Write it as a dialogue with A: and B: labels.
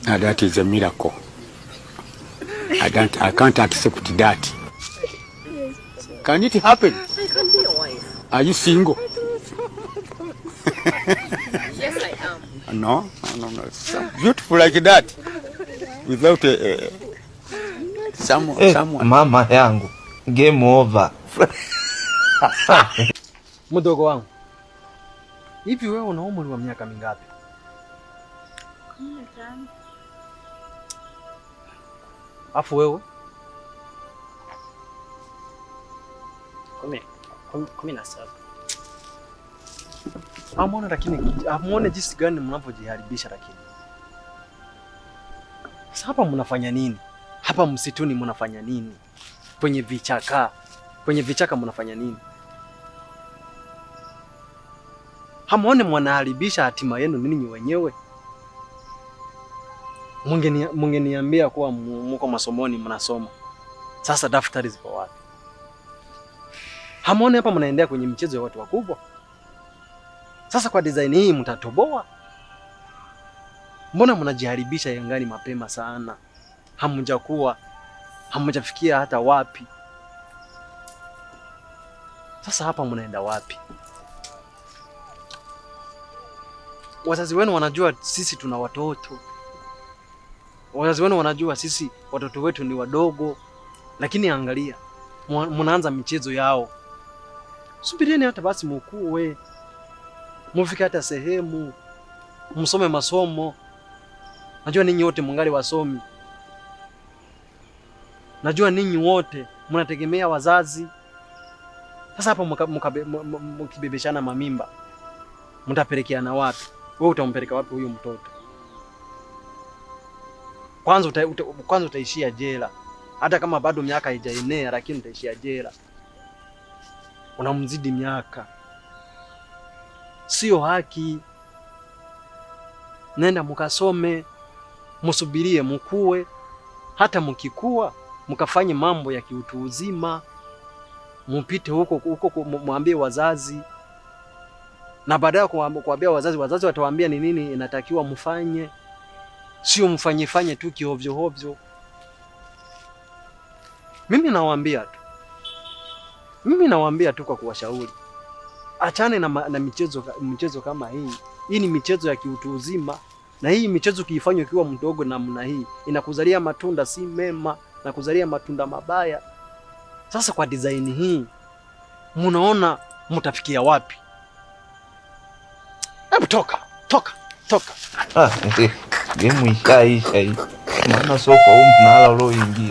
A: Now that is a miracle. I can't accept that. Can it happen?
B: I can be your wife.
A: Are you single?
B: Yes, I am.
A: No. So beautiful like that. Without a someone,
C: Eh,
A: someone.
C: Mama yangu, game over.
D: Mdogo wangu, hivi wewe una umri wa miaka mingapi?
E: 15.
D: Afu wewe?
F: 17.
D: Amuone, lakini amuone jinsi gani mnavyojiharibisha. Lakini sasa hapa mnafanya nini? Hapa msituni mnafanya nini? Kwenye vichaka, kwenye vichaka mnafanya nini? Hamuone mwanaharibisha hatima yenu ninyi wenyewe? Mungeniambia kuwa muko masomoni mnasoma. Sasa daftari zipo wapi? Hamuone hapa mnaendea kwenye michezo ya watu wakubwa? Sasa kwa design hii mtatoboa? Mbona mnajiharibisha yangani mapema sana? Hamjakuwa, hamjafikia hata wapi. Sasa hapa mnaenda wapi? Wazazi wenu wanajua sisi tuna watoto. Wazazi wenu wanajua sisi watoto wetu ni wadogo, lakini angalia, mnaanza michezo yao. Subirieni hata basi mukue, mufike hata sehemu, msome masomo. Najua ninyi wote mungali wasomi, najua ninyi wote mnategemea wazazi. Sasa hapa mkibebeshana mamimba, mtapelekeana wapi? Wewe utampeleka wapi huyu mtoto? Kwanza utaishia jela, hata kama bado miaka haijaenea, lakini utaishia jela. Unamzidi miaka, sio haki. Nenda mukasome, musubirie mukue, hata mukikua mukafanye mambo ya kiutu uzima, mupite huko huko, mwambie wazazi, na baadaye kuambia wazazi, wazazi watawaambia ni nini inatakiwa mfanye, sio mfanye fanye tu kihovyo hovyo. Mimi nawaambia tu, mimi nawaambia tu kwa kuwashauri, achane na michezo kama hii. Hii ni michezo ya kiutu uzima, na hii michezo ukiifanya ukiwa mdogo namna hii inakuzalia matunda si mema na kuzalia matunda mabaya. Sasa kwa design hii munaona mtafikia wapi? Hebu toka, toka, toka.
C: Ah, game ishaisha hii, maana soko huu mnala ulioingia.